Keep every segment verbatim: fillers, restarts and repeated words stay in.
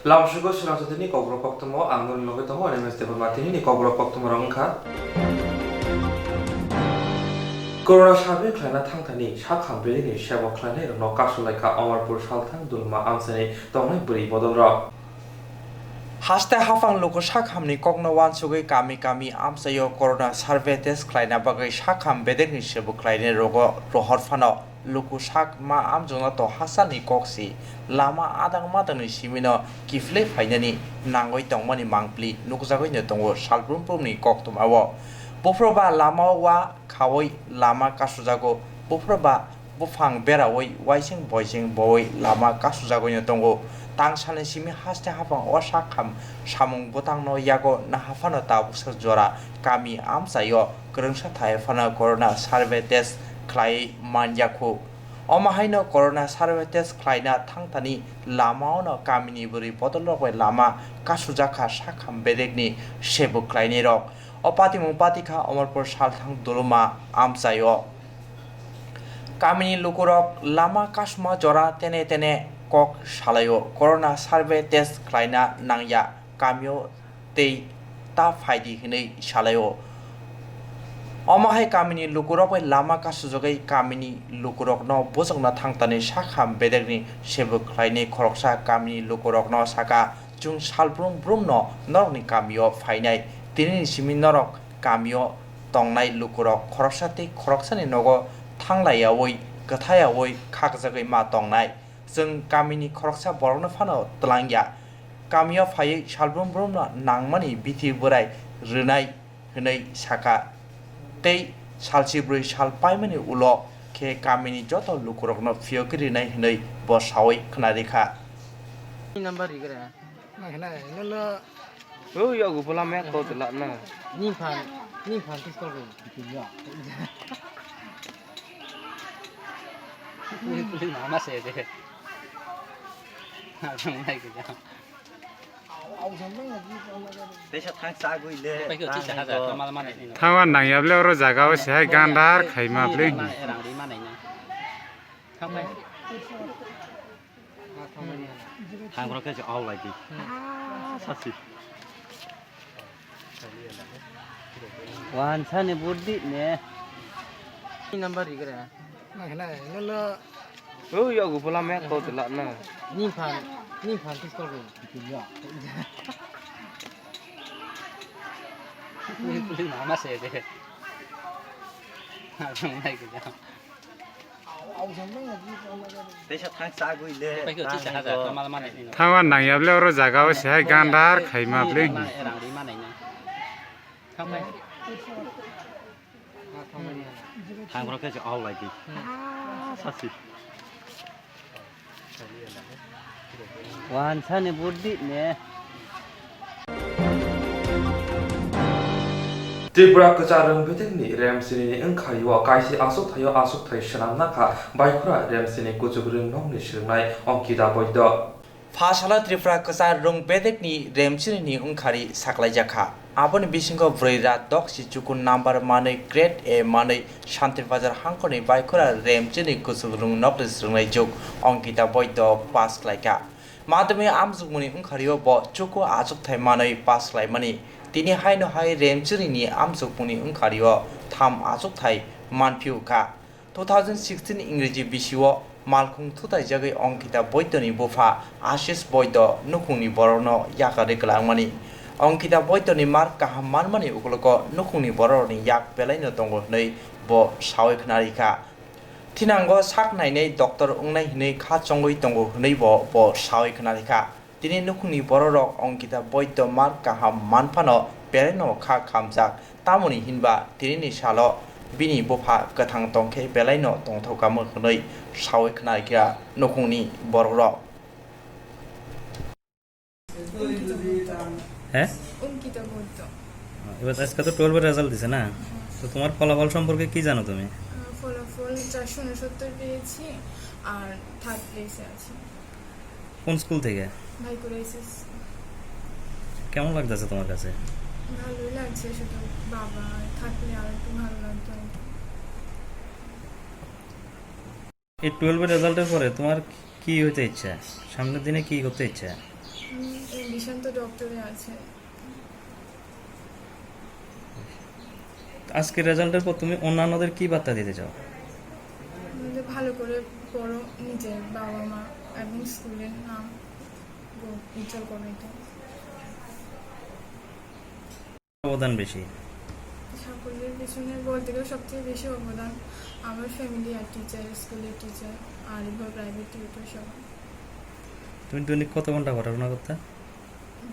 Lamsugo Srinathadini kokborok koktwmao ang nini loge tongo, ani meste borma tinini kokborok koktwma rok wngkha. Corona survey khlaina thangthani sakham bedekni sebo khlainairokno kasulaikha Amarpur salthang dulma amchaini tongnai bwrwi bodolrok. Haste haphang luku sakhamni kokno uansugwi kami kami amchaio corona survey test khlaina bagwi sakham bedekni sebo khlainai rogo rohor phano. Luku sak ma amjokna to hasalni kok si, lama adang madangni simino kiphilwi phainani nangwi tongmani mangpili nukjagwino tongo salbrum brumni koktwmao. Buphuru ba lamao wa khaui lama kasujago, buphuru ba buphang beraui waising boising boui lama kasujagwino tongo. Tangsalni simi haste haphang o sakham samung bwtangno yago nahaphano tabuksa jora kami amchaio kwrwngsa thai phano corona survey test khlai manjakhu. Omo haino corona survey test khlaina thangthani lamaono kamini bwrwi bodolrok bai lama kasujakha sakham bedekni sebo khlainairok. O patimung patikha Omorpur salthang duluma amchaio. Kamini lukurok lama kasuma jora tene tene kok salaio, corona survey test khlaina nangya kamio tei ta phaidi hinwi salaio. Omo hai kamini lukurok bai lama kasujagwi kamini lukurokno bujokna thangtani sakham bedekni sebo khlainai khoroksa kamini lukurokno saka, "Chwng salbrum brumno norokni kamio phainai, tinini simi norok kamio tongnai lukurok khoroksa tei khoroksani nogo thanglaiyaui, kwthayaui khakjagwi ma tongnai. Chwng kamini khoroksa borokno phano twlangya." Kamio phaiwi salbrum brumno nangmani bithi bwrai rwnai hwnwi saka, tei salsi bwrwi sal paimani ulo khe kamini joto lukurokno phiyogwi rwnai hwnwi bo saui khwnarikha. Number rigre. Nai, nai, no, no. Oh, ya, gu pula me to tela na. Ni phan, ni phan tis kol. Mama se de. Ang nai ke. Teisa thang chagwi le. Pai ko tisa hajar kamal mane. Thawan nang yable oro jaga o se hai gandar khai ma ble. Rang ri mane na. Thang pai. Thang ro ke au lai di. Sasi. Wan sani budi ne. Number rigre. Nai, nai, no, no. Oh, ya, gu pula me to tela na. Ni phan, ni phan tis kol. Mama se de. Ang nai ke. Teisa thang chagwi le. Pai ko tisa hajar kamal mane. Thawan nang yable oro jaga o se hai gandar khai ma ble. Rang ri mane na. Thang pai. Thang ro ke au lai di. Sasi. Wan sani budi ne. Tripura kwchar rwng bedekni Remchini ni wngkhario kaisa achukthai o achukthai swnamna kha Baikhura Remchini kuchuk rwng nokni swrwngnai Ankita Boido. Phasalo Tripura kwchar rwng bedekni Remchini ni wngkhari saklaijakha. Aboni bisingo bwrwi rat doksi chukun number manwi grade A manwi Shantir Bazar hangkhorni Baikhura Remchini kuchuk rwng nokni swrwngnai juk Ankita Boido pass khlaikha. Madhyamik amjokmungni wngkhario bo chuku achukthai manwi pass khlaimani. Tini haino hai Remchini ni amjokmungni wngkhario tham achukthai manphiu kha. Two thousand sixteen Ingreji bisio malkhung thutaijagwi Ankita Boidoni bupha Ashish Boido nukhungni borokno yakarwi kwlangmani. Ankita Boidoni mark kaham manmani ukologo nukhungni bororokni yak belaino tongo hwnwi bo sawi khwnarikha. Thinango sak nainai doctor wngnai hwnwi kha chongwi tongo hwnwi bo bo sawi khwnarikha. Tini nukhungni bororok Ankita Boido mark kaham manphano belaino kha khamjak, tamoni hinba tinini salo bini bupha kwthang tongkhe belaino tongthokgamo hwnwi sawi khwnarikha nukhungni borokrok. Ankita বৈদ্য। হ্যাঁ? অঙ্কিতা বৈদ্য। এবার আজকে তো টুয়েলভের রেজাল্ট দিছে না? হ্যাঁ। তো তোমার ফলাফল সম্পর্কে কি জানো তুমি? আহ, ফলাফল চারশো ঊনসত্তর পেয়েছি আর থার্ড প্লেসে আছি। কোন স্কুল থেকে? ভাইকুরা এসএস। কেমন লাগতেছে তোমার কাছে? ভালোই লাগছে, শুধু বাবা থাকলে আর একটু ভালো লাগতো আর কি। এই টুয়েলভের রেজাল্টের পরে তোমার কি হইতে ইচ্ছা? সামনের দিনে কি করতে ইচ্ছা? উম, তো ডক্টরে আছে। আজকের রেজাল্টের পর তুমি অন্যান্যদের কি বার্তা দিতে চাও? যে ভালো করে পড়ো, নিজের বাবা মা এবং স্কুলের নাম গ-, উজ্জ্বল করো, এটা। অবদান বেশি? সাফল্যের পিছনে বলতে গেলে সবচেয়ে বেশি অবদান আমার ফ্যামিলি আর টিচার, স্কুলের টিচার আর এবার প্রাইভেট টিউটর সবাই। তুমি দৈনিক কত ঘন্টা পড়াশোনা করতে?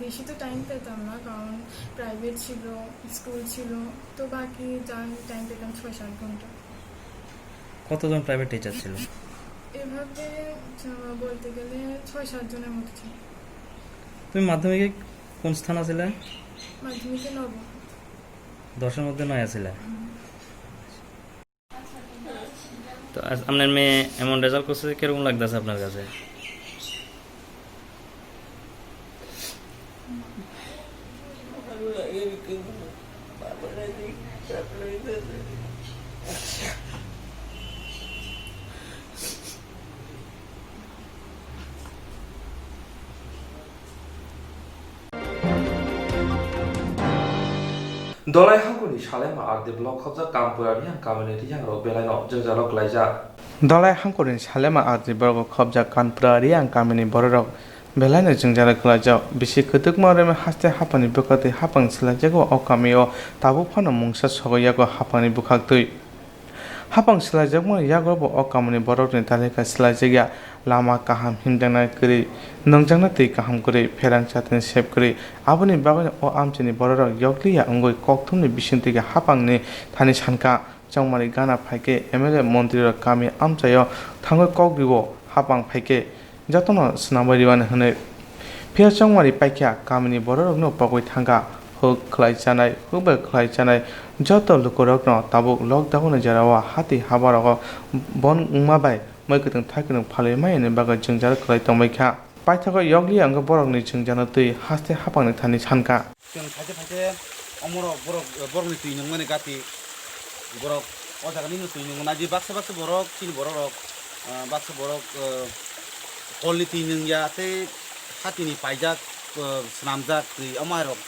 বেশি তো টাইম পেতাম না, কারণ প্রাইভেট ছিল, স্কুল ছিল, তো বাকি যা টাইম পেতাম ছয় সাত ঘন্টা। কতজন প্রাইভেট টিচার ছিল? এভাবে, আহ, বলতে গেলে ছয় সাত জনের মতো ছিল। তুমি মাধ্যমিকে কোন স্থান আছিলে? মাধ্যমিকে নবম। দশের মধ্যে নয় আছিলে? হুম। তো আজ আপনার মেয়ে এমন রেজাল্ট করছে, কিরকম লাগতেছে আপনার কাছে? Dolai hangkoni Salema R D block khobjak Kanpura Reang kamini Reang rok belai no jwngjalo kwlaijak. Dolai hangkoni Salema R D block khobjak Kanpura Reang kamini bororok belai no jwngjalo kwlaijak. Bisi kwtwkma rwmwi haste haphangni bwkhaktwi haphang swlaijago o kamio tabuk phano mungsa sogo yago haphangni bwkhaktwi. Haphang swlaijakmani yago bo o kamini borokni talika swlaijakya, lama kaham himjaknai kwrwi, nungjaknai twi kaham kwrwi, pherang chatini sep kwrwi. Aboni bagwi o amchaini bororok yokliya wngwi kokthumni bisingtwi khe haphangni thani sankha. Chongmari gana phaikhe M L A montrirok kami amchaio thangwi kok rio, haphang phaikhe jotono swnamwi rwmani hwnwi. Phiya chongmari paikha, kamini bororokno pogwi thangkha, huk khlai chanai, huk bai khlai chanai joto lukurokno tabuk lockdown ni jorao hati habarogo bon wngma bai mwkhwtwng thakwtwng phalwi maya ni bagwi jwngjal khlai tongbaikha. Paithago yokliya wngkha borokni jwngjano twi haste haphangni thani sankha. Chwng phaikhe phaikhe omorok borok, borokni twi nungmani gati borok o jaga nini twi nungmani baksa baksa borok chini borok rok, ah, baksa borok, ah, kolni twi nungya tei hatini paijak, ah, swnamjak twi omo hai rok,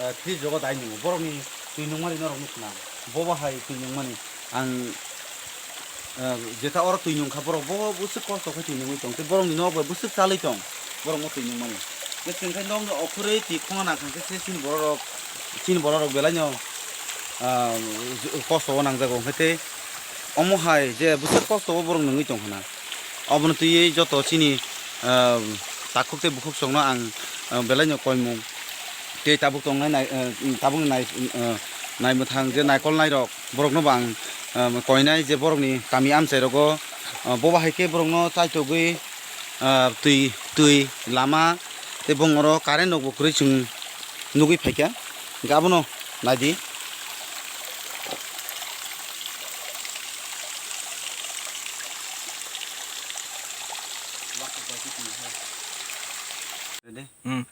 ah, fridge rogo dai nungo borokni twi nungmani norok nukna bobo hai twi nungmani ang. Ah, jeta oro twi nungkha borok bo bwswk kosto khe twi nungwi tong tei borokni nok bai bwswk chalwi tong borok bo twi nungmani. Tei chwng khe nokni okhorwi twi khongna nang kha khe se chini borok rok, chini borok rok belai no, ah, kosto o nangjago hwnkhe tei omo hai je bwswk kosto o borok nungwi tong khna. Obono twiwi joto chini, ah, takhuk tei bukhuk songno ang, ah, belai no koimung tei tabuk tongnai nai, ah, tabukni nai, ah, naimwthang je naikol nairok. Borokno bo ang, ah, koinai je borokni kami amchai rogo, ah, bobo hai khe borokno chaitogwi, ah, twi, twi lama tei bong oro current rokbo kwrwi chwng nugwi phaikha. Hwnkhe abono naidi. Hmm.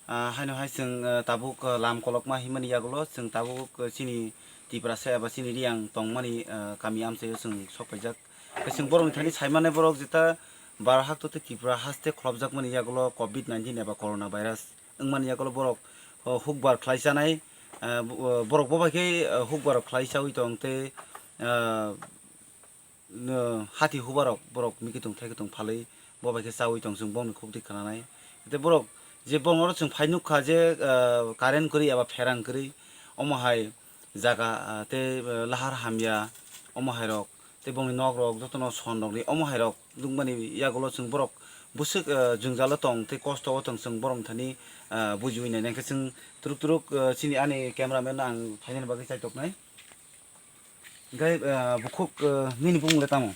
Ah, haino hai chwng, ah, tabuk, ah, lam kolokma himani yagulo chwng tabuk, ah, chini Tiprasa eba chini Riyang tongmani, ah, kami amchaio chwng sokpaijak. Tei chwng borokni thani saimannai borok jeta baro hakto tei Tripura haste kholopjakmani yagulo covid nineteen eba corona virus wngmani yagulo borok, oh, hukbar khlai chanai, ah, bo-, oh, borok bo bai khe, ah, hukbar khlai chaui tong tei, ah, no, hati hubarok borok mikitung thaikitung phalwi bo bai khe chaui tong chwng bongni khuk twi khnanai. Tei borok je bong oro chwng phai nukha je, ah, current kwrwi eba pherang kwrwi omo hai jaga, ah, tei, ah, lahar hamya omo hai rok tei bongni nok rok jotono son rokni omo hai rok nukmani yagulo chwng borok bwswk, ah, jwngjalo tong tei kosto o tong chwng borok thani, ah, bujiui nai nai khe chwng twrwk twrwk, ah, chini ani camera man no ang phainani bagwi chaitoknai. Hingke, eh, bukhuk, eh, nini bumung le tamo?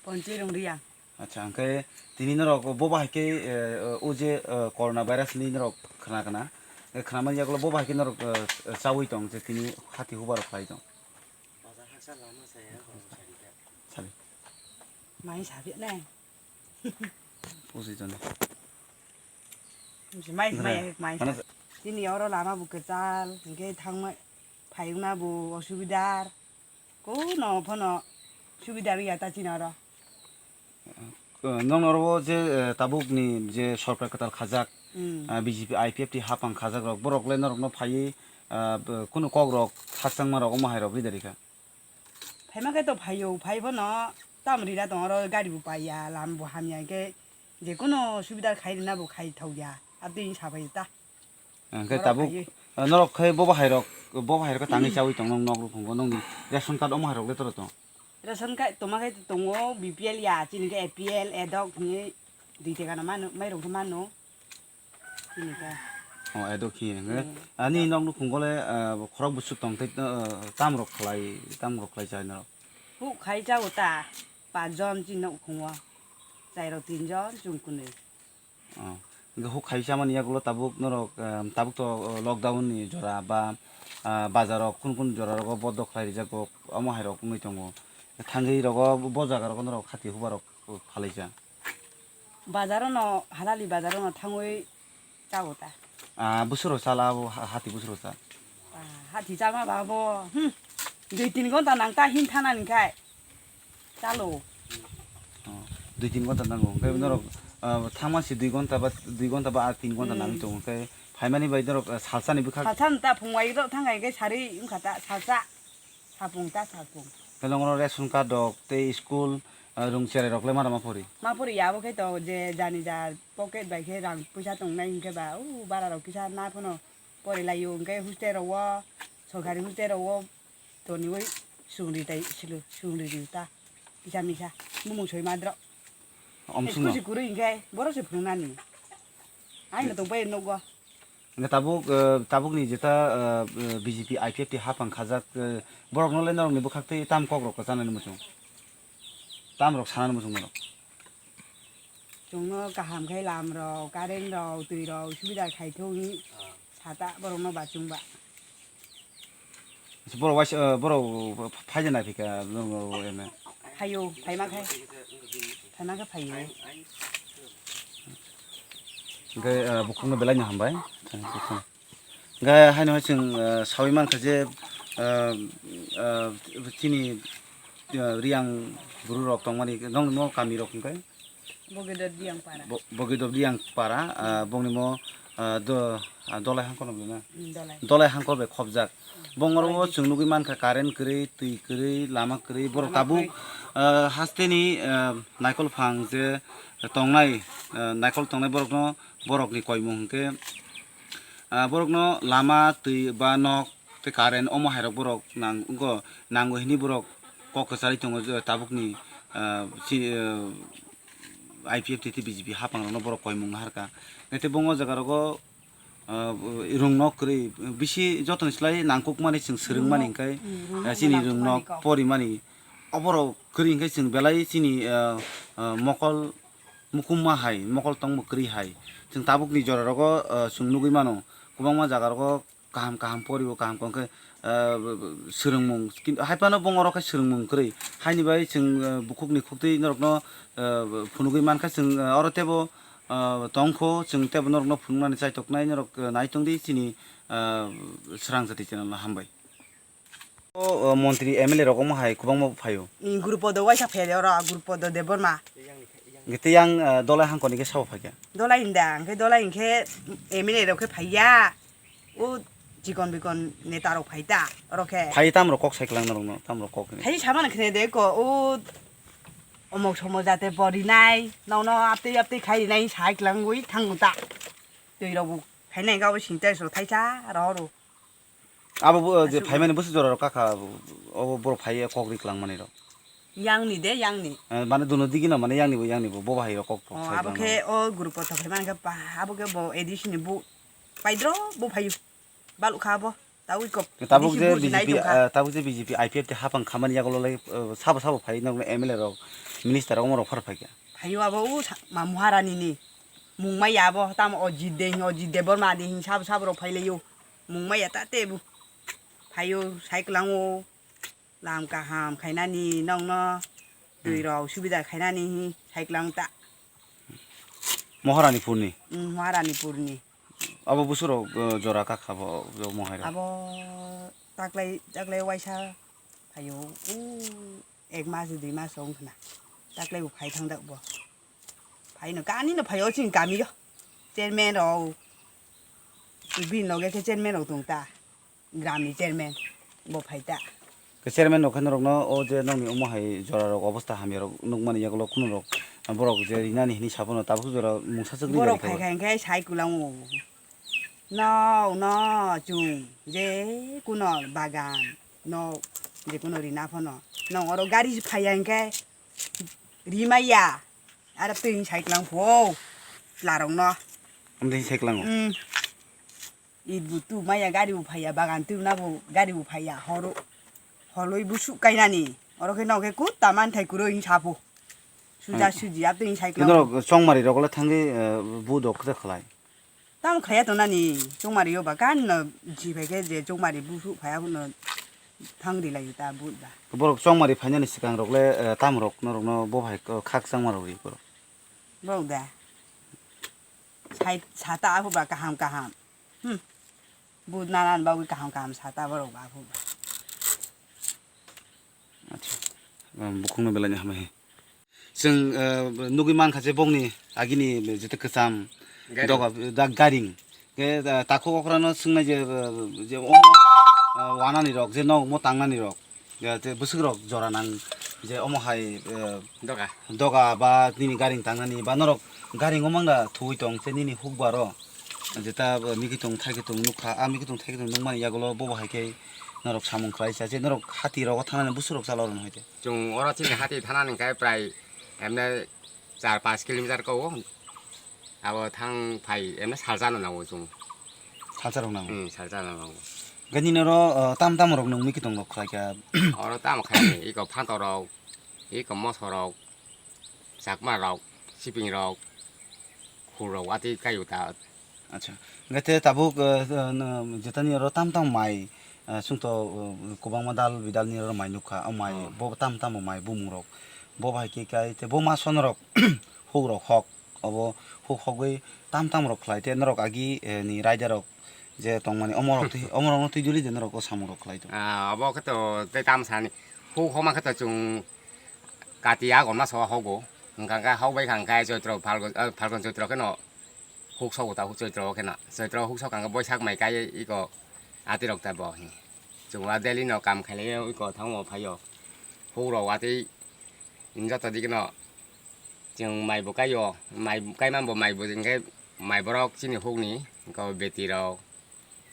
Ponchi Rungriya. Acha, hingke tini norok bo bahai khe, eh, o je, eh, corona virus ni norok khna khna. Eh, khna mani yagulo bo bahai khe norok, eh, chaui tong je tini hati hubar khlai tong. Sali. Mai sabi nai. Pusi tong. Mai, mai, mai. Mana sa- Tini oro lama bo kwchal, hingke thangma phaiwngna bo osubidar. Kuno phano subidar ya ta chini oro. Eh, nokno oro je, eh, tabukni je sorkar kwtal khajak, Hmm. ah, B J P I P F T hapang khajak rok, borok le norokno phaiwi, ah, b-, kunu kok rok khakchangma rok omo hai rok rida rikha. Phaima khe to phaio, phai phano tam rina tongo, oro gari bo paiya, lama bo hamya, hinkhe je kunu subida khai rina bo khai thokya, aboni sabai ta. Hinkhe oro tabuk, phaiwi. Ah, norok khai bo bahai rok, bo bahai rok khe tangwi chawi tong nong nok rok phungo, nongni ration card omo hai rok le toro tong? Ration card toma khe tongo, B P L ya, chini khe A P L, edok hinwi dui tekano mano, mairung khe mano. Chini khe. Oh, edok hinwi. Hmm. Ani nok nukhungo le, ah, khorok bwswk tong tei, ah, tam rok khlai, tam rok khlai chai norok? Huk khai chao ta, panch jon chini nukhungo. Chai rok tin jon, chwng kwnwi. Oh. Hinkhe huk khai chamani yagulo tabuk norok, ah, tabuk to, oh, lockdown ni jora ba, ah, bazar rok kun kun jora rogo bondo khlai rijak bo, omo hai rok wngwi tongo. Thangwi rogo bo jaga rogo norok khati hubar rok phalai cha. Bazar no, halali bazar no thangwi chao ta. Ah, busuro sala abo ha-, hati busuro sa. Ah, hati chama ba bo, hmm, dui tin gonta nang ta hin thana ni khai. Chalo. Oh, dui tin gonta nango. Hwnkhe Hmm. norok, ah, thangma si dui gonta ba, dui gonta ba, ah, tin gonta Hmm. nangwi tongo. Hwnkhe phaimani bai norok, ah, salsani bwkhak. Salsa ta phung wai rok thang khai khe sari wngkha ta salsa. Sapung ta sapung. Belong oro ration card rok tei school, ah, rung cherai rok le mara ma pori? Ma pori ya, abo khe to je jani jar pocket bai khe rang puisa tongnai hinkhe ba, u bara rok kisa na phano pori lai o, hinkhe hostel rok o, sorkari hostel rok o toniwi sungri tai silo, sungri ri ta kisa misa bumung soi madro. Omsung no. School si kwrwi hinkhe boro se phunuknani. Aino tong pai nogo. Hwnkhe tabuk, eh, tabukni jeta, eh, eh, B J P I P F T hapang khajak, eh, borokno le norokni bwkhak tei tam kok rok chanani muchung? Tam rok sanani muchung norok? Chwngno kaham khe lam rok, current rok, twi rok subida khai thung sata borokno bachung ba. Borok waisa, eh, borok phaina naiphi kha, norok ene. Phaio, phaima khe. Phaima khe phaio. Hwnkhe, eh, bukhukno belai no hambai. Hwnkhe haino hai chwng, eh, sawi mankha je, eh, eh, chini, eh, Riyang buru rok tongmani, nokni kami rok hwnkhe? Bogidor Diyang para. Bo-, Bogidor Diyang para, ah, bongni mo, ah, do-, ah, Dolai Hangkor no bwlai na? Mm, Dolai. Dolai Hangkor bai khobjak. Bongoro o chwng nugwi mankha current kwrwi, twi kwrwi, lama kwrwi, borok tabuk, ah, hasteni, ah, naikol phang je tongnai, ah, naikol tongnai borokno, borokni koimung hwnkhe, ah, borokno lama, twi ba nok tei current omo hai rok borok nang-, wngkha, nango hwnwi borok kok kwcharwi tongo je tabukni, ah, si, ah, I P F T tei B J P hapang rokno borok koimung naharkha. Tei bo o jaga rogo, ah, rung nok kwrwi bisi jotoni slai nangkukmani chwng swrwngmani hwnkhe, ah, chini rung nok porimani oborok kwrwi hwnkhe chwng belai chini, ah, ah, mokol mukumma hai, mokol tongma kwrwi hai. Chwng tabukni jora rogo, ah, chwng nugwi mano kwbangma jaga rogo kaham kaham poribo, kaham kaham khe, ah, swrwngmung, kintu hai phano bongorok khe swrwngmung kwrwi. Haini bai chwng, ah, bukhukni khuktwi norokno, ah, phunugwi mankha chwng, ah, oro teibo, ah, tongkho, chwng teibo norokno phunuknani chaitoknai norok, ah, nai tongdi chini, ah, Srang Jati channel no hambai. O, o, montri M L A rok omo hai kwbangma bo phaio. Ni Gurupodo waisa phai de oro, Gurupodo Debbarma. Hwnkhe tei yang, ah, Dolai Hangkor ni khe sabo phaikha? Dolai hinda, hwnkhe Dolai hinkhe M L A rok khe phaiya. O chikon bikon neta rok phai ta, oro khe. Phai tam rok kok sai kwlang norok no, tam rok kok ni. Phai sama khne de ko, o omok somok jate porinai, nono aptwi aptwi khai rinai sai kwlangwi thango ta. Twi rok bo phainai ga o sintex rok thaisa ro ro. Abo bo, je aswk phaimani bwswk jora rok kakha, obo borok phaiya kok ri kwlangmani rok. Yang ni de, yang ni. Eh, mane duno digi no, mane yang ni bo, yang ni bo, bo bahai rok kok. Oh, sai abo kwlangmani. Khe o group o tongthai mani khe pa, abo khe bo A D C ni bo paidro bo phaio. Baluk kha abo. Tawi kok. Tabuk je B J P, eh, tabuk je B J P I P F T hapang khamani yagulo lai, eh, sabo sabo phai nok M L A rok, minister rok, omorok phar phaikha. Phaio abo u sa-, ma Maharani ni. Mung maya abo, tamo Ajit de, Ajit Debbarma de, sabo sabo rok phailaio. Mung maya ta tebu. Phaio, sai kwlango, lam kaham khainani, nokno twi rok subida khainani, sai kwlang ta. Maharani phurni? Mm, Maharani phurni. Abo busuro, uh, jora kakha bo, bo mohai rok? Abo taklai, taklai waisa phaio, u ek mas, dui mas wng khna. Taklai bo phai thang dak bo. Phaino kani no phaio chini kamio. Chairman rok. Bini loge khe chairman rok tong ta. Gramni chairman. Bo phai ta. Khe chairman rok khe norokno o je nokni omo hai jora rok obosta hamya rok nukmani yagulo kuno rok borok je rinani hini sabono tabuk jora mungsa chukli Borok gari phai khabar. Kha hingkhe sai kulango. No, no, chung je kuno bagan no je kuno rina phano. No oro gari phai ya hingkhe rimaya. Ara twi sai klang pho. Tlarong no. Amtwi sai klango. Mm. Id bu tu maya gari bu phaiya, bagan tu na bu gari bu phaiya, horo. Holoi bu su kainani. Oro khe nok khe kut taman thai kuro in sapo. Suja Hmm. Suji ap to in cyclone. Kino chongmari rok le thangwi, eh, bu dok khe khlai. Tam khaya to nani chongmari yo ba kan no ji bai khe je chongmari bu su phaya no thang ri lai ta bu ba. Borok chongmari phainani swkang rok le, eh, tam rok norok no bo hai khak changma rok ri borok. Borok da. Sai sata ahu ba kaham kaham. Hmm. Bu nanan bagwi kaham kaham sata borok ba ahu ba. Acha. Um, bukhungno belai ni hamai. Chwng, uh, nugwi mankha je bokni agini jete kwcham Garing. Doga, da garing. Ke, uh, takhuk okrano swngnai je, uh, je omo, uh, wanani rok, je nok mo tangnani rok. Ya, te bwswk rok jora nang je omo hai, uh, Doga. Doga ba nini garing tangnani ba norok garing o mangda thuwi tong te nini hukbaro. Jeta, uh, mikitung thaikitung nukha, a mikitung thaikitung nukmani yagulo bobo hai khe norok samung khlai cha, je norok hati rogo thangnani bwswk rok chala rwno hai te. Chwng oro chini hati thanani khe prai emne char panch kilometer ko o. Abo thang phai emne salsa no nango chwng. Salsa rok nango? Hmm, salsa no nango. Gani noro, uh, tam tam rok nung mikitung rok khlai kha? Oro tam khai ni, iko phanto rok, iko moso rok, chakma rok, siping rok, khul rok watwi kaio ta. Acha. Hingke te tabuk, eh, eh, no, jetani oro tam tam mai, eh, sungto, eh, kwbangma dal bidal ni oro mai nukha. O mai, Hmm. Bo tam tam bo mai bumung rok. Bo bai khe kai te bo ma son rok, huk rok hok. Obo huk hogwi tam tam rok khlai te norok agi, eh, ni raida rok je tongmani omorok twi, omorokno twi duli de norok o samung rok khlai tong. Ah, obo khe to tei tam sani. Huk homa khe to chwng kati agon maso hogo. Hwnkha khe hok bai kha hwnkhe Choitro, Phalgun, ah, Phalgun Choitro kheno huk sogo ta huk Choitro kheno. Choitro huk sok hwnkhe Boisak mai kai iko atirok ta bo hi. Chwng wa daily no kam khailai iko thango phaio. Huk rok watwi joto digi no chwng mai bo kaio. Mai kaimani bo mai bo hwnkhe mai borok chini huk ni iko beti rok.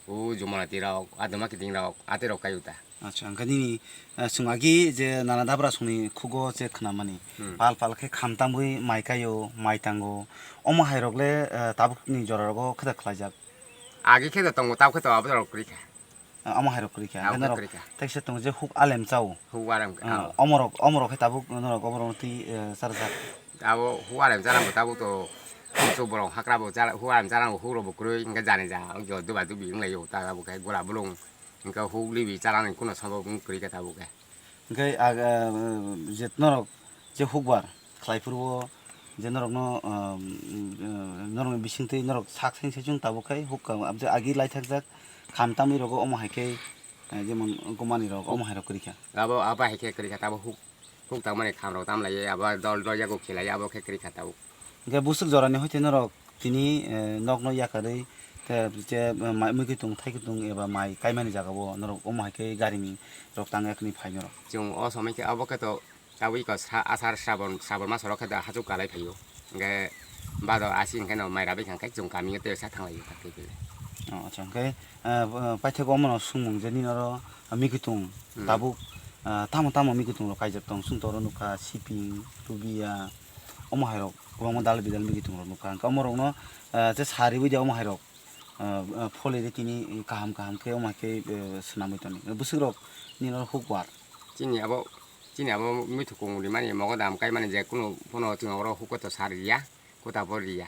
O Jumonati rok, Aduma kiting rok, atwi rok kaio ta. Acha, hwnkhe nini, eh, chwng agi je nana dabra songni khugo je khnamani, Hmm. Pal pal khe kham tamwi mai kaio, mai tango. Omo hai rok le, eh, tabuk ni jora rogo khe da khlaijak? Agi khe da tongo, tab khe to abo rok kwrwi kha. Ah, omo hai rok kwrwi kha. Abo Hwnkhe khe norok kwrwi kha. Teisa tongo je huk alem chao. Huk alem, Ah, ah. Omorok, omorok khe tabuk norok oborok twi, eh, charjak. Abo huarem charang bo tabuk to, muchuk borok hakra bo chara-, huarem charang bo huk rok bo kwrwi, hwnkhe jani ja, wngkhe duba dubi wnglaio, ta abo khe gula bolong, hwnkhe huk libi charang ni kuno sobo wng kwrwi khe tabuk khe. Hwnkhe ag-, ah, je norok je hukbar khlai phuru o, je norok no, ah, norok ni bising twi norok sak seng seng tabuk khe huk agi lai thakjak, kham tamwi rogo omo hai khe, eh, jemon gumani rok omo hai rok kwrwi kha. Abo, abo hai khe kwrwi kha, tabuk huk. Huk tangmani kham rok tam lai, abo dol dol yago khe lai, abo khe kwrwi kha tabuk. Hwnkhe bwswk jorani hoite norok tini, eh, nokno yakarwi, te, te, mai, mui kitung, thai kitung eba mai kaimani jaga o norok omo hai khe garini rok tang yakni phai norok. Chwng o somoi khe abo khe to tabuk iko sa-, asar srabon, srabon mas oro khe da hachuk kalai phaio. Hwnkhe bado asi hwnkhe no mai rabai kha hwnkhe chwng kami o tei sa thang lai kha tei khe. Oh, acha, hwnkhe, eh, paithak omo no swngmung je nini oro, ah, mui kitung Hmm. Tabuk, ah, tamo tamo mui kitung rok kaijak tong, chwng toro nukha, siping, tubiya, omo hai rok kwbangma dal bidal mui kitung rok nukha. Hwnkhe omo rokno, ah, je sa riwi de omo hai rok, ah, ah, pholi de tini kaham kaham khe omo hai khe, eh, swnamwi toni. Bwswk rok nini oro huk war. Chini abo, chini abo mui thukung rimani mogodam kaimani je kunu phano chwng oro huk to sa riya, kuta bo riya.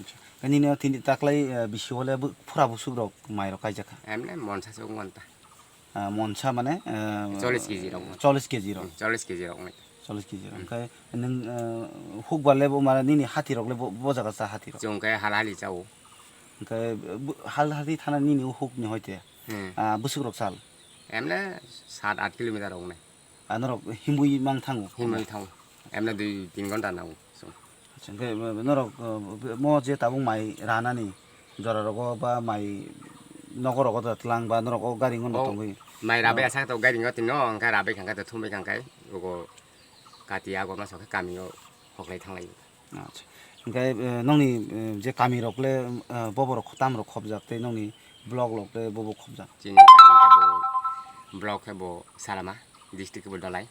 Acha. Nini o tini taklai, eh, bisi o le bu-, phura bwswk rok mai rok kaijak kha? Emne monsa se wng manta. Ah, monsa mane, eh, Chollish K G rok. Chollish K G rok. Hmm, chollish K G rok wng. Chollish K G rok. Hmm. Hwnkhe nung, eh, hukbar le bo mane nini hati rok le bo, bo jaga cha hati rok? Chwng khe hal hali chao. Hwnkhe bu-, hal hali thana nini o huk ni hoite. Hmm. Ah, bwswk rok sal? Emne saat aat kilometer rok wngnai. Ah, norok himwi mang thango? Himwi thango. Emne dui tin ghonta nango. So. Hwnkhe, uh, norok, uh, mo je tabuk mai ranani jora rogo ba mai nogo rogo da tlang ba norok o gari ngono tongwi. Mai rabai asa to gari ngo tino, hwnkhe rabai khangkhe to thumbai khangkhe, ogo kati ago ma sokhe kami o hoklai thanglai. Acha. Hwnkhe, uh, nongni, uh, je kami rok le, uh, bobo rok tam rok khobjak tei nongni block rok le bobo khobjak. Chini kami khe bo block khe bo Salama, district khe bo Dolai.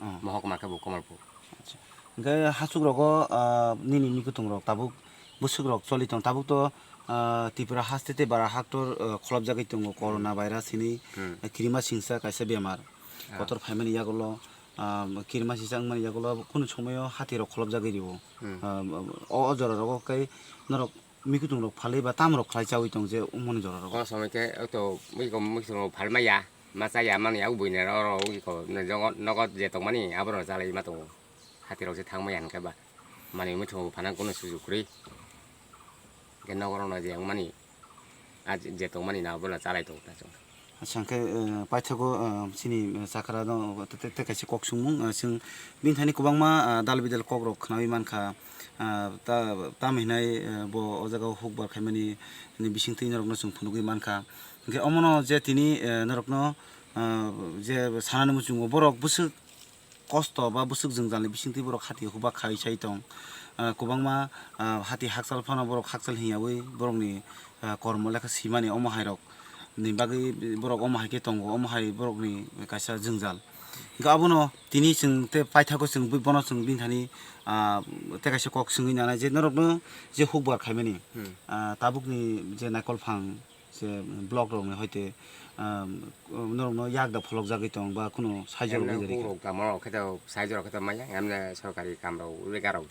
Oh. Mohokma khe bo Kamalpur. Acha. Hwnkhe hasuk rogo, ah, nini mikhutung rok tabuk bwswk rok choli tong tabuk to, ah, Tripura haste tei bara haktor, ah, kholopjagwi tongo corona virus hini, hmm, eh, kirima singsa kaisa bemar. Ah. Kotor phaimani yagulo, ah, kirima singsa wngmani yagulo kunu somoyo hati rok kholopjagwi rio. Hmm. Ah, o, o jora rogo khe norok mikhutung rok phalwi ba tam rok khlai chawi tong je umoni jora rogo. O somoi khe to mikhutung rok phalmaya. Ma chaya mani abo buini oro oro wngkha nogo, nogo je tongmani aborok chalai ma tongo. Hati rok se thangmaya hwnkhe ba mani muitungo phana kunu sujuk kwrwi. Hwnkhe nogo rok no je wngmani a je tongmani na bono chalai tongo ta chwng. Acha hwnkhe, eh, paithago, eh, chini, eh, chakra no te, te, te kaisa kok swngmung, eh, chwng bini thani kwbangma, eh, dal bidal kok rok khnawi mankha, eh, ta, tamo hinai, eh, bo o jaga o hukbar khaimani ni bisingtwi norok no chwng phunugwi mankha. Hwnkhe omono je tini, eh, norokno, eh, je sanani muchungo borok bwswk kosto ba bwswk jwngjalni bisingtwi borok hati hukba khai chai tong. Eh, kwbangma, eh, hati hakchal phano borok hakchal hwnyawi borokni, eh, kormo lekha swimani omo hairok ni bagwi borok omo hai khe tongo, omo hai borokni kaisa jwngjal. Hwnkhe abono tini chwng tei paithago chwng bono chwng bini thani, ah, tei kaisa kok swngwi nanai je norokno je hukbar khaimani, hmm, ah, tabukni je naikolphang je block rokni hoite, ah, norokno yak da pholokjagwi tong ba kheno saijwk rok wngwi rikha. Emne hukrok tamo rok khe to saijwk rok khe to manya, emne sorkari kam rok rega rok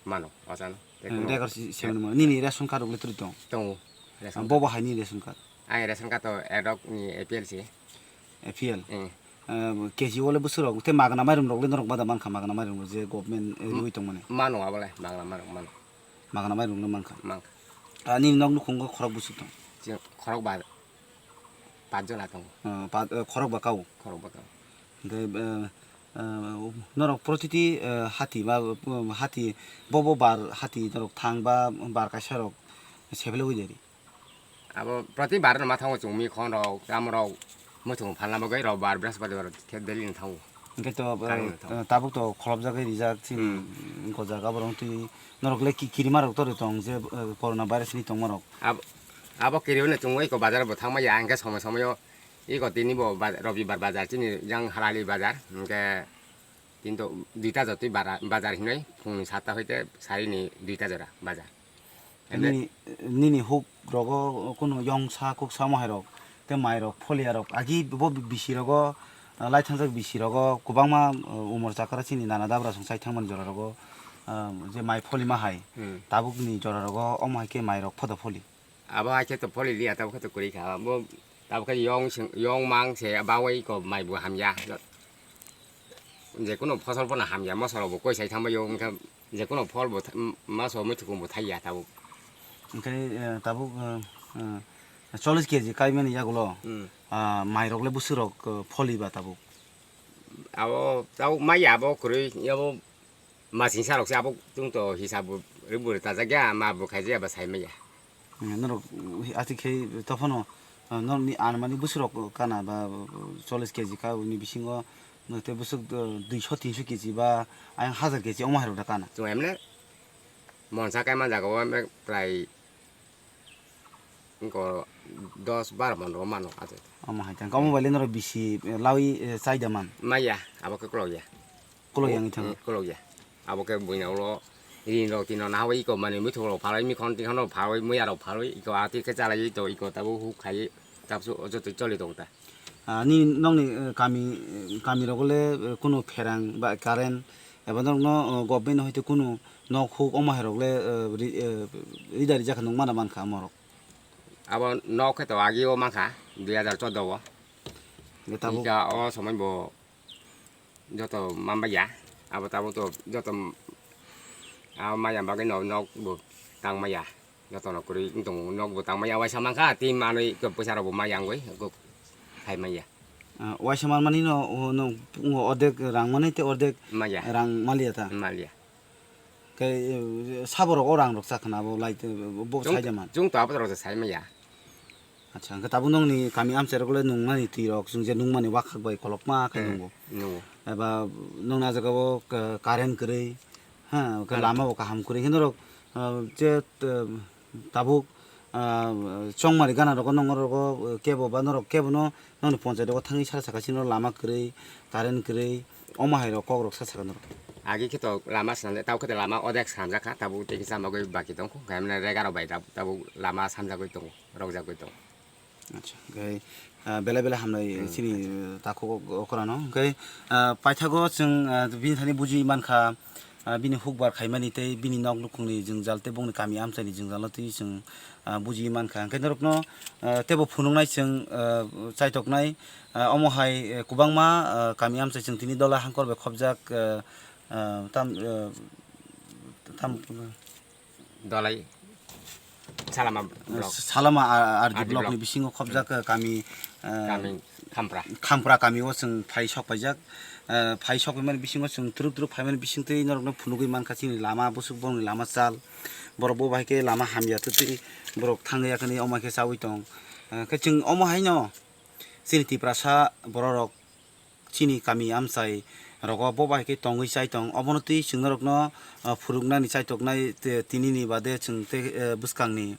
mano, o chano. Tei, hmm, kheno record si-, se mano. Nini ration card rok le twrwi tong? Tongo, ration card. Bobo hai ni ration card? Ang ration card to Edok ni A P L si. A P L? Eh. Eh, K G o le bwswk rok, tei magna mairum rok le norok bada mankha, magna mairum rok je government, eh, riwi tongmani? Mano abo le, magna mairum mano. Magna mairum le mankha? Mankha. Ah, nini nok nukhungo khorok bwswk tong? Chini khorok ba, pat jona tongo. Ah, pat, eh, khorok ba kao? Khorok ba kao. Hwnkhe, eh, eh, norok protiti, eh, hati ba, um, hati bobo bar hati norok thang ba bar kaisa rok sephele wi deri? Abo proti bar no ma thango chwng mikhon rok, tamo rok, muitung phalna bagwi rok bar, brihaspati bar khe daily no thango. Hwnkhe to, eh, tabuk to kholopjagwi rijak chini, hmm, gojak aborok twi norok le ki-, kirima rok torwi tong je, eh, corona virus ni tongma rok. Ab-, abo kiriwi no chwng iko bazar bo thangma ya, hwnkhe somoi somoi o iko tini bo ba-, Robibar bazar chini jang halali bazar, hwnkhe Kintu duita jotwi bara-, bazar hinwi phungni satta hoite sarini duita jora bazar. Nini, nini huk rogo kunu yongsa kuksa mohai rok tei mai rok pholia rok agi bo bisi rogo, ah, lai thangjak bisi rogo kwbangma, ah, umor chakra chini nana dabra song chai thangmani jora rogo, ah, je mai pholima hai, hmm, tabukni jora rogo omo hai khe mai rok phodo pholi. Abo hai khe to pholi liya, tabuk khe to kwrwi kha. Abo tabuk khe yong sing, yong mang se bawi ko mai bo hamya. Jekunu phosol phano hamya, moso rok bo koi sai thangbai yo, wngkha jekunu phol bo tha-, moso muitukung bo thaiya tabuk. Hwnkhe, eh, tabuk, eh, eh, chollish K G kaimani yagulo, hmm, ah, mai rok le bwswk rok, eh, pholi ba tabuk? Abo tabuk maya abo kwrwi, abo Masingsa rok se abo chwng to hisab bo ri bo ri tajak ya, ma bo khaijak ya ba sai maya. Hmm, norok, uh, ati khe tophano, uh, norokni anmani bwswk rok kana ba, uh, chollish K G ka ni bisingo, uh, tei bwswk, uh, duiso tinso K G ba ayang hajar K G omo hai rok da kana. Chwng emne monsa kaima jaga o emne prai Wngkha dos bar mon rok mano aje. Omo hai tang. Omo bai le norok bisi, eh, lawi, eh, chai da man? Maya, abo khe kolok ya. Kolok ya wngwi thango. Eh, kolok ya. Abo khe buina ulo rin rok tino nahawi iko mani muitu rok phalwi, mikhon tikhon rok phalwi, muya rok phalwi, iko ati khe chalai to iko tabuk huk khai tabsu joto choli tongo ta. Ah, ni nokni, eh, kami, eh, kami rogo le, eh, kunu pherang ba current eba norokno, eh, government hoite kunu nok huk omo hai rok le, eh, ri-, eh, rida rijak khe nung mana mankha omo rok. Abo nok khe to agi o mankha dui hajar chordo o. Hingke tabuk. Hingke o somoi bo joto manbai ya. Abo tabuk to joto, abo maya bagwi no nok bo tang maya. Jotono kwrwi wng tongo, nok bo tang maya, waisa mankha, tei manwi khe pwisa rok bo maya wngwi kok khai maya. Ah, waisa manmani no, o, no, pungo ordek rang mani tei ordek maya. Rang maliya ta? Maliya. Khe, eh, saborok o rang rok cha khna bo lai, bo Chwng, sai de man. Chwng to abo rok sai maya. Acha, hwnkhe tabuk nokni kami amchai rok le nungnani twi rok, chwng je nungmani wakhak bai kolokma khe Eh, nungo. Nungo. Eba nokni ah jaga o ka-, current kwrwi, ha, hwnkhe Current. Lama bo kaham kwrwi. Hwnkhe norok, ah, je, eh, tabuk, ah, chongmari gana rogo nongo rogo, eh, kebo ba norok kebo no nokni ponchai rogo thangwi sara saka sino lama kwrwi, current kwrwi, omo hai rok kok rok sa saka norok. Agi khe to lama swnamjak, tabo khe to lama odek swnamjak kha, tabuk tei kisa mogwi baki tong kho, khe mane rega rok bai tab-, tabuk lama samjagwi tongo, rokjagwi tongo. Acha, khe, ah, belai belai hamnai Hmm. chini, eh, takhuk ok-, okra no. Khe, ah, paithago chwng, ah, bini thani buji mankha, ah, bini hukbar khaimani tei bini nok nukhungni jwngjal tei bongni kami amchaini jwngjalo twi chwng, ah, buji mankha. Hwnkhe norokno, ah, teibo phunuknai chwng, ah, chaitoknai, ah, omo hai, eh, kwbangma, ah, kami amchai chwng tini dola hangkor bai khopjak, ah, ah, tam, ah, tam, Dolai Salama block. Salama R D R D block ni block. Bisingo khopjak, eh, kami, eh, Kami Khampra. Khampra kami o chwng phai sok paijak. Eh, phai sok paimani bisingo chwng twrwk twrwk phaimani bising twi norokno phunugwi mankha chini lama bwswk borokni lama chal. Borok bo bahai khe lama hamya twtwi borok thangwi yakhwni omo khe chaui tong. Eh, khe chwng omo haino chini Tiprasa borok rok chini kami amchai rogo bo bai khe tongwi chai tong, obono twi chwng norokno, ah, phunuknani chaitoknai te-, tinini bade chwng tei, eh, bwskangni,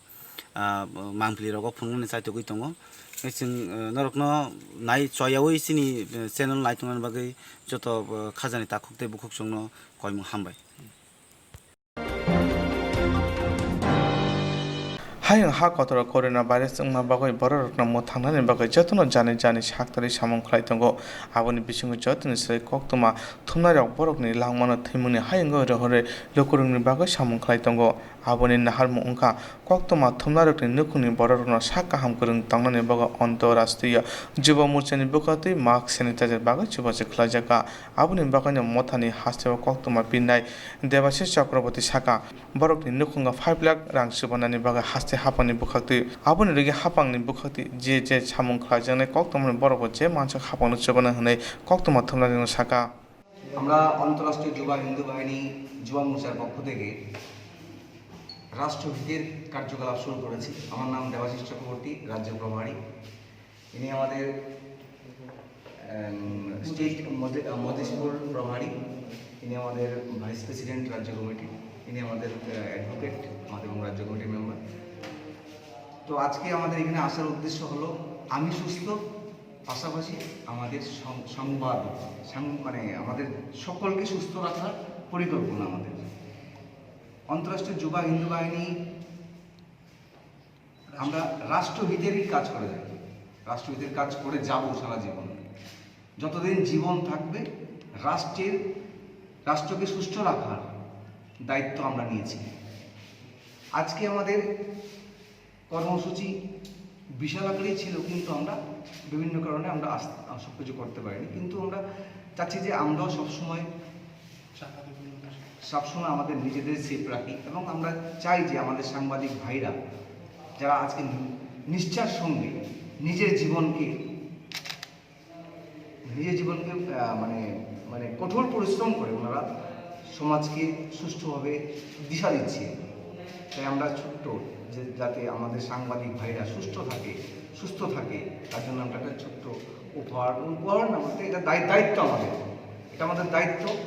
ah, mangpili rogo phunuknani chaitogwi tongo. Tei chwng, eh, norokno nai choyaui chini, eh, channel nai tongna bagwi joto, eh, khajani takhuk tei bukhuk chwngno koimung hambai. Hayung ha kotor corona virus wngma bagwi bororokno mwthangnani bagwi jotono jani jani saktharwi samung khlai tongo. Aboni bisingo jotoni swrwng koktwma thumnairok borokni langmano thwimungni hayungo rohorwi lukurokni bagwi samung khlai tongo. Aboni naharmung wngkha koktwma thumnairokni nukhungni bororokno sak kaham kwrwng tongnani bagwi Antarashtriya Juva Morchani bwkhaktwi mask sanitizer bagwi chubachu khlaijakha. Aboni bagwino mothani hasteo koktwma pinnai Debashis Chakraborty sakha, borokni nukhungo five lakh rang chubanani bagwi haste haphangni bwkhaktwi. Aboni rwgwi haphangni bwkhaktwi je je samung khlaijaknai koktwmani borokbo je mansak haphangno chubana hwnwi koktwma thumnairokno sakha. আমরা আন্তঃরাষ্ট্রীয় যুবা হিন্দু বাহিনী যুবা মোর্চার পক্ষ থেকে রাষ্ট্রহিতের কার্যকলাপ শুরু করেছি। আমার নাম দেবাশিস চক্রবর্তী, রাজ্য প্রভারী। ইনি আমাদের, এম, স্টেট মধে-, আহ, মধেশপুর প্রভারী, ইনি আমাদের ভাইস প্রেসিডেন্ট রাজ্য কমিটি, ইনি আমাদের, আহ, অ্যাডভোকেট, আমাদের এবং রাজ্য কমিটির মেম্বার। তো আজকে আমাদের এখানে আসার উদ্দেশ্য হলো আমি সুস্থ, পাশাপাশি আমাদের সং-, সংবাদ, সাং-, মানে আমাদের সকলকে সুস্থ রাখার পরিকল্পনা আমাদের। আন্তঃরাষ্ট্রীয় যুবা হিন্দু বাহিনী আমরা রাষ্ট্রহিতেরই কাজ করে যাই, রাষ্ট্রহিতের কাজ করে যাব সারা জীবন। যতদিন জীবন থাকবে, রাষ্ট্রের, রাষ্ট্রকে সুস্থ রাখার দায়িত্ব আমরা নিয়েছি। আজকে আমাদের কর্মসূচি বিশাল আকারেই ছিল, কিন্তু আমরা বিভিন্ন কারণে আমরা আস-, সব কিছু করতে পারিনি। কিন্তু আমরা চাচ্ছি যে আমরাও সবসময়, সবসময় আমাদের নিজেদের সেফ রাখি এবং আমরা চাই যে আমাদের সাংবাদিক ভাইরা, যারা আজকে নি-, নিষ্ঠার সঙ্গে নিজের জীবনকে নিজের জীবনকে, আহ, মানে, মানে কঠোর পরিশ্রম করে ওনারা সমাজকে সুষ্ঠুভাবে দিশা দিচ্ছে। তাই আমরা ছোট্ট যে যাতে আমাদের সাংবাদিক ভাইরা সুস্থ থাকে, সুস্থ থাকে, তার জন্য আমরা একটা ছোট্ট উপহার, উপহার না বলতে এটা দায়-, দায়িত্ব আমাদের, এটা আমাদের দায়িত্ব।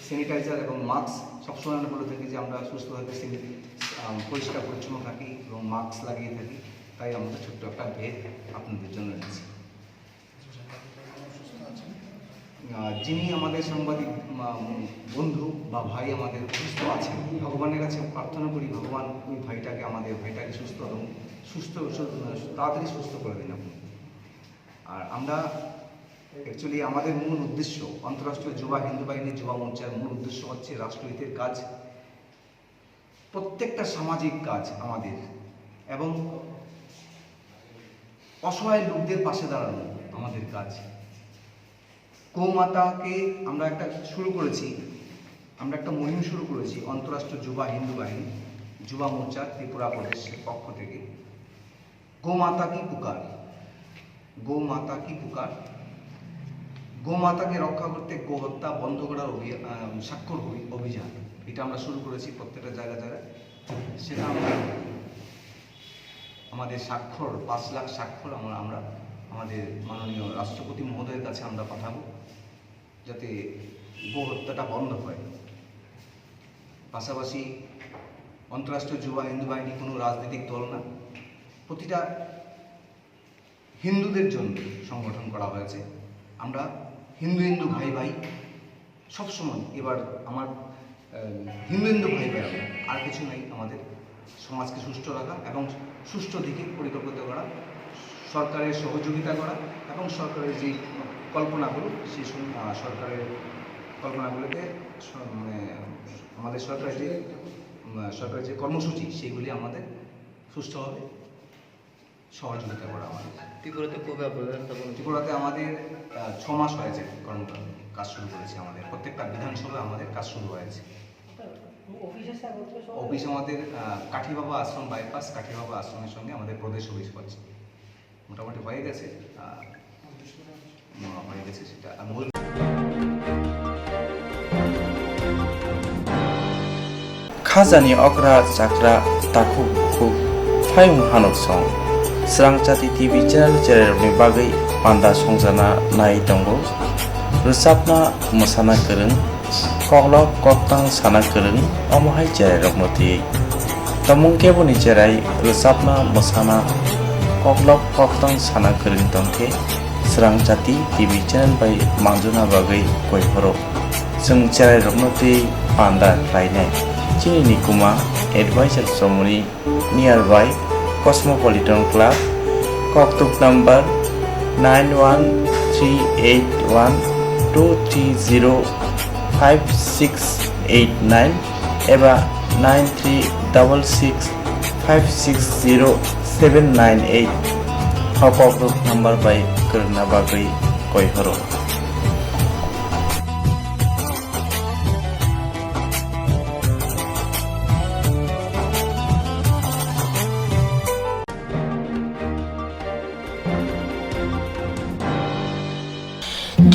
স্যানিটাইজার এবং মাস্ক সবসময় আমরা বলে থাকি যে আমরা সুস্থ থাকি, স্যানি-, আহ, পরিষ্কার পরিচ্ছন্ন থাকি এবং মাস্ক লাগিয়ে থাকি, তাই আমরা ছোট্ট একটা ভেট আপনাদের জন্য এনেছি। আহ, যিনি আমাদের সাংবাদিক, আহ, বন্ধু বা ভাই আমাদের অসুস্থ আছেন, ভগবানের কাছে প্রার্থনা করি ভগবান ওই ভাইটাকে, আমাদের ভাইটাকে সুস্থ এবং সুস্থ, সু-, তাড়াতাড়ি সুস্থ করে দিন আপনি। আর আমরা actually আমাদের মূল উদ্দেশ্য, আন্তঃরাষ্ট্রীয় যুবা হিন্দু বাহিনী যুবা মোর্চার মূল উদ্দেশ্য হচ্ছে রাষ্ট্রহিতের কাজ। প্রত্যেকটা সামাজিক কাজ আমাদের এবং অসহায় লোকদের পাশে দাঁড়ানো আমাদের কাজ। গোমাতাকে আমরা একটা শুরু করেছি, আমরা একটা মুহিম শুরু করেছি আন্তঃরাষ্ট্রীয় যুবা হিন্দু বাহিনী, যুবা মোর্চা ত্রিপুরা প্রদেশের পক্ষ থেকে। গোমাতা কি পুকার, গোমাতা কি পুকার। গোমাতাকে রক্ষা করতে গোহত্যা বন্ধ করার অভি-, আহ, স্বাক্ষর অভি-, অভিযান, এটা আমরা শুরু করেছি প্রত্যেকটা জায়গা জায়গায়। সেটা আমরা আমাদের স্বাক্ষর, পাঁচ লাখ স্বাক্ষর আমরা, আমরা আমাদের মাননীয় রাষ্ট্রপতি মহোদয়ের কাছে আমরা পাঠাবো, যাতে গোহত্যাটা বন্ধ হয়। পাশাপাশি আন্তঃরাষ্ট্রীয় যুব হিন্দু বাহিনী কোনো রাজনৈতিক দল না, প্রতিটা হিন্দুদের জন্য সংগঠন করা হয়েছে। আমরা হিন্দু হিন্দু ভাই ভাই সবসময়। এবার আমার, আহ, হিন্দু হিন্দু ভাই ভাই আমরা, আর কিছু নাই। আমাদের সমাজকে সুষ্ঠু রাখা এবং সুষ্ঠু দিকে পরিকল্পিত করা, সরকারের সহযোগিতা করা এবং সরকারের যে কল্পনাগুলো, সেই সম-, আহ, সরকারের কল্পনাগুলোকে স-, মানে আমাদের সরকারের যে, উম, সরকারের যে কর্মসূচি, সেগুলি আমাদের সুষ্ঠুভাবে সহযোগিতা করা আমাদের। ত্রিপুরাতে কবে আপনারা স্থাপন? ত্রিপুরাতে আমাদের, আহ, ছ মাস হয়েছে কর্ম-, কাজ শুরু করেছি আমাদের। প্রত্যেকটা বিধানসভায় আমাদের কাজ শুরু হয়েছে। অফিস আমাদের, আহ, কাঠিবাবা আশ্রম বাইপাস, কাঠিবাবা আশ্রমের সঙ্গে আমাদের প্রদেশ অফিস হচ্ছে। মোটামুটি হয়ে গেছে, আহ, হয়ে গেছে সেটা। আর মূল Khajani okra chakra takhuk bukhuk phayung hanuk song. Srangchati T V channel chererokni bagwi panda songjana nai tongo. Rwchapna mwsana kwrwng, koklop koktang sana kwrwng, omo hai chererokno twiwi. Tongmung keboni cherai rwchapna mwsana koklop koktang sana kwrwng tongkhe Srangchati T V channel bai manjuna bagwi koi phoro. Chwng cherairokno twi panda khlainai. Chini nikuma advisor chomoni nearby Cosmopolitan Club, koktuk number nine one three eight one two three zero five six eight nine eba nine three double six five six zero seven nine eight. O koktuk number bai kwrwngna bagwi koi horo.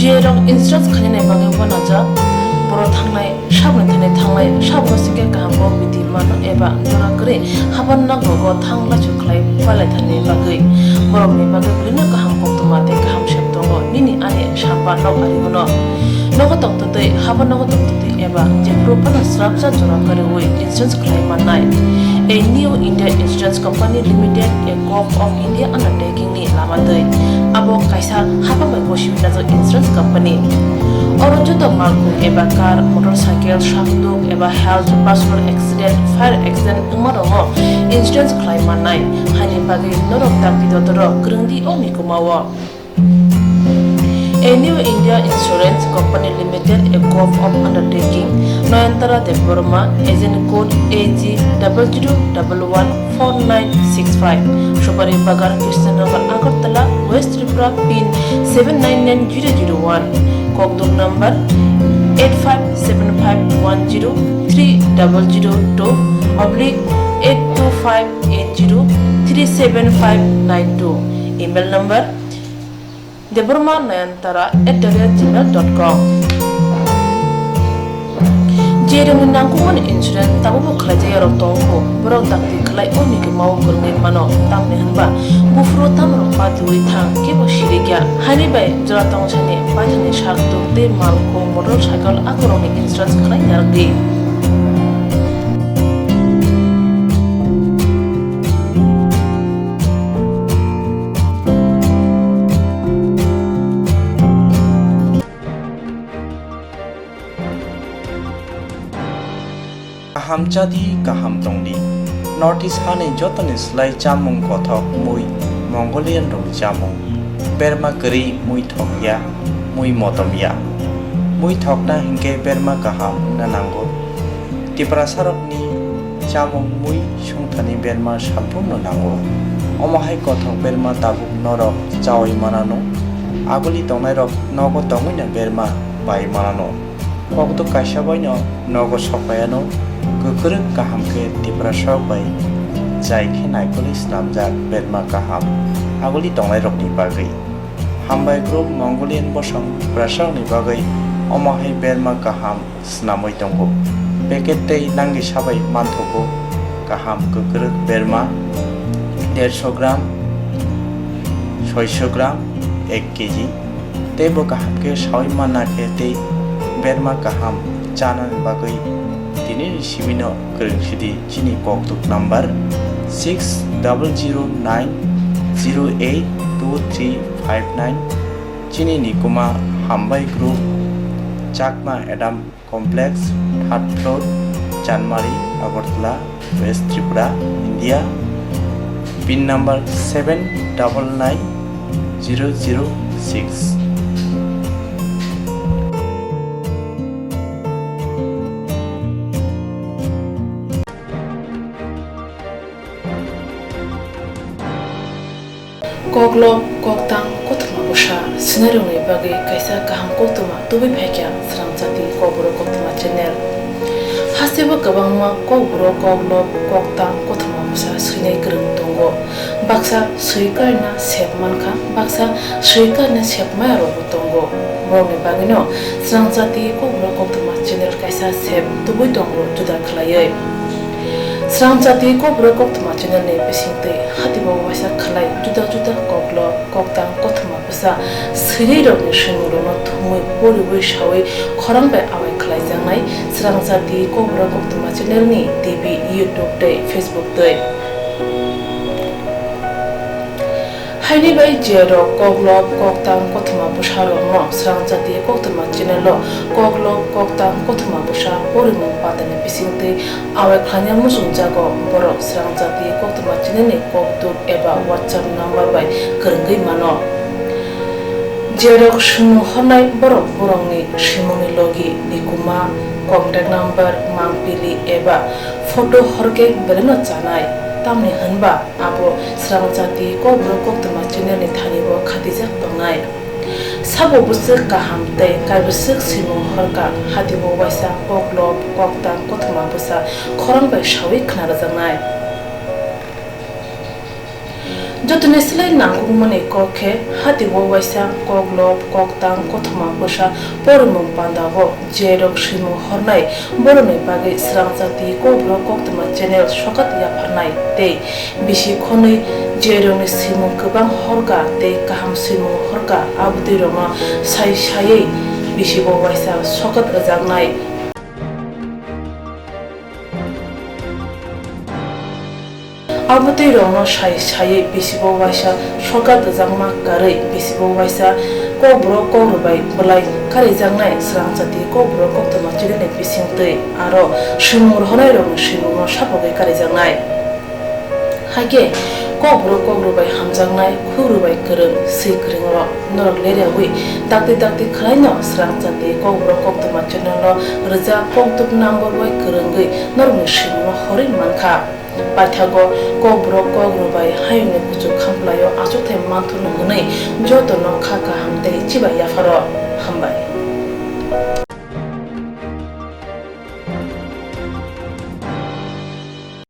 Jerok insurance khainani bagwi uanajak, borok thangnai, saboni thani thanglai, sabo singkhe kaham kok bidi mano eba jora kwrwi haban nogo thang laisu khlai pailaithani bagwi. Borokni bagwi bwrwino kaham koktwma tei kaham sep tongo, nini ani sapa nok ari uno. Nogo tongtwtwi, haban nogo tongtwtwi eba jephuru phano srapsa jora kwrwi insurance khlai mannai. A New India Insurance Company Limited, a Gov of India undertaking ni lama twi. Abo kaisa hapang bai bosi winajak insurance company. Oro joto malkhung eba car, motorcycle, sakduk eba health, personal accident, fire accident wngma rokno insurance khlai mannai. Haini bagwi norok dakti dotoro kwrwngdi o mikuma o. A New India Insurance Company Limited, a Gov of undertaking, Nayantara Debbarma, agent code A G double zero double one four nine six five, Supari Bagan, Krishnanagar, Agartala, West Tripura, pin seven nine nine zero zero one, kokduk number eight five seven five one zero three double zero two oblique eight two five eight zero three seven five nine two, email number Debbarma Nayantara at the rate gmail dot com. Jerokni nangkukmani insurance tabukbo khlaijak yarok tongo, borok dakti khlai o mikima o kwrwngwi mano, tamni hwnba buphuru tamrok patiwi thang kebo sirikya. Haini bai jora tong sani baithangni sak tuk tei malkhung motor cycle akorokni insurance khlai narwkdi. Kaham chadi, kaham tongdi. North East hani jotoni slai chamung kothok mui, Mongolian rokni chamung. Berma kwrwi mui thokya, mui motomya. Mui thokna hinkhe berma kaham wngna nango. Tiprasarokni chamung mui songthani berma salpurno nango. Omo hai kothok berma tabuk norok chaui manano. Aguli tongnairok nogo tongwino berma bai manano. Kokduk kaisa baino nogo sokpaiano, kwkrwk kaham khe Tiprasarok bai chai khe naikolwi snamjak berma kaham aguli tongnairokni bagwi. Hambai group Mongolian bosong kwrwsarokni bagwi omo hai berma kaham swnamwi tongo. Packet tei nangni sabai manthogo kaham kwkrwk berma dersho gram, soisho gram, ek kg. Teibo kaham khe sawi manna khe tei berma kaham chanani bagwi tinini simino kwrwng sidi chini kokthuk number six double zero nine zero eight two three five nine. Chini nikuma Hambai Group, Chakma Adam Complex, third floor, Chanmari, Agartala, West Tripura, India. Pin number seven double nine zero zero six. Koklop, koktang, kothoma bwsa swinairokni bagwi kaisa kaham koktwma tubui phaikha Srang Jati Kokborok Koktwma channel. Hasteo kwbangma kokborok, koklop, koktang, kothoma bwsa swinai kwrwng tongo. Baksa swi karina sep mankha, baksa swi karina sep mayarokbo tongo. Borokni bagwino Srang Jati Kokborok Koktwma channel kaisa sep tubui tongo juda khlaiwi. Srang Jati Kokborok Koktwma channel ni bisingtwi hatibo waisa khlai juda juda koklop, koktang, kothoma bwsa swinairokni swimungrokno thumwi poriwi sawi khorang bai awai khlaijaknai Srang Jati Kokborok Koktwma channel ni T V, YouTube tei Facebook twi. Haini bai je rok koklop, koktang, kothoma bwsa rokno Srang Jati Koktwma channel o koklop, koktang, kothoma bwsa porimung patani bisingtwi awai khlaina muchungjago, borok Srang Jati Koktwma channel ni kokduk eba WhatsApp number bai kwrwngwi mano. Je rok swimung hornai borok borokni swimungni logi, nikuma, contact number, mangpili eba photo horkhe belaino chanai, tamni hwnba abo Srang Jati Kokborok Koktwma channel ni thani bo khatijak tongnai. Sabo bwswk kaham tei kaibwswk swimung horkha, hatibo waisa koklop, koktang, kothoma bwsa khorang bai sawi khna rwjaknai. Jotoni slai nangkukmani kok khe hatibo waisa koklop, koktang, kothoma bwsa porimung pandao je rok swimung hornai borokni bagwi Srang Jati Kokborok Koktwma channel sokat yapharnai tei bisi khonwi je rokni swimung kwbang horkha tei kaham swimung horkha, abotwi rokno sai saiwi bisibo waisa sokat rwjaknai. Abotwi rokno sai saiwi bisibo waisa sokat rwjakma karwi bisibo waisa kokborok kokrwbai bwlai karijaknai Srang Jati Kokborok Koktwma channel ni bisingtwi aro swimung rohornairokni swimungno sapogwi karijaknai. Hakhe kokborok kokrwbai hamjaknai, khukrwbai kwrwng, swi kwrwng rok norok leriawi dakti dakti khwlaino Srang Jati Kokborok Koktwma channel no rwjak kokduk number bai kwrwngwi norokni swimungno horwi mankha. Paithago kokborok kokrwbai hayungni kuchuk khamplaio achukthai manthurno hwnwi jotono kha kaham tei chibai yapharo. Hambai.